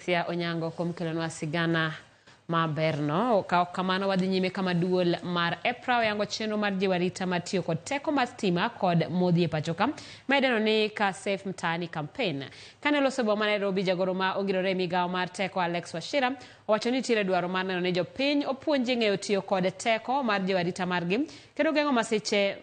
Sia Onyango kuom kelonwa sigana maberno. Ka ok kamano wadhi nyime kama duol mar EPRA oyango chenro mar jiwo arita mar tiyo kod teko mar stima kod modhi e pachoka ma idendo ni Ka Safe Mtaani Campaign. Kane oloso e boma ma Nairobi, jagoro ma ongirore e migawo mar teko Alex Wachira owacho ni nitiere dwaro mar neno ni jopiny opuonji ng'eyo tiyo kod teko mar jiwo arita margi kendo geng'o masiche.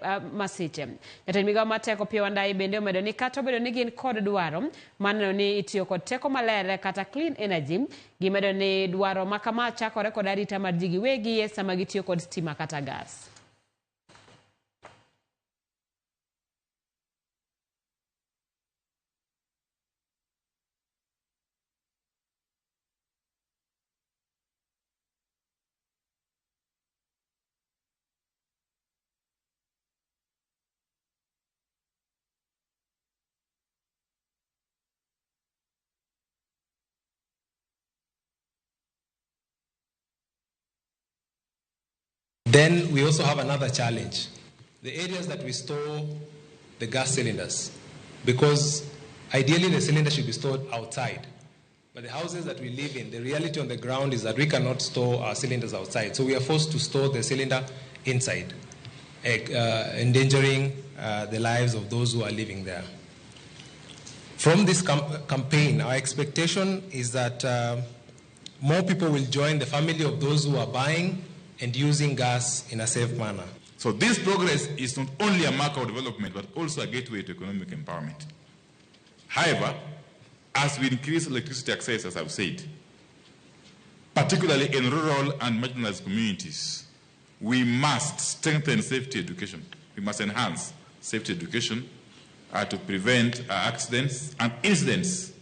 Jatend migawo mar teko Opiyo Wandayi bende omedo ni kata obedo ni gin kod dwaro mar neno ni itiyo kod teko maler kata clean energy, gimedo ni dwaro ma kama chakore kod arita mar ji giwegi sama gitiyo kod stima kata gas. Then we also have another challenge. The areas that we store the gas cylinders, because ideally the cylinder should be stored outside. But the houses that we live in, the reality on the ground is that we cannot store our cylinders outside. So we are forced to store the cylinder inside, endangering the lives of those who are living there. From this campaign, our expectation is that more people will join the family of those who are buying and using gas in a safe manner. So this progress is not only a mark of development, but also a gateway to economic empowerment. However, as we increase electricity access, as I've said, particularly in rural and marginalized communities, we must strengthen safety education. We must enhance safety education to prevent accidents and incidents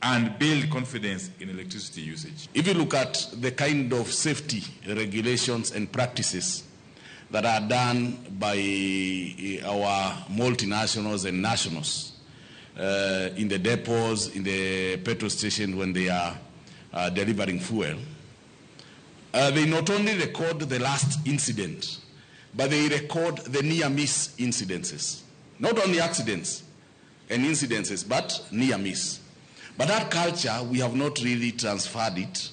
and build confidence in electricity usage. If you look at the kind of safety regulations and practices that are done by our multinationals and nationals in the depots, in the petrol station when they are delivering fuel, they not only record the last incident, but they record the near-miss incidences. Not only accidents and incidences, but near-miss. But that culture, we have not really transferred it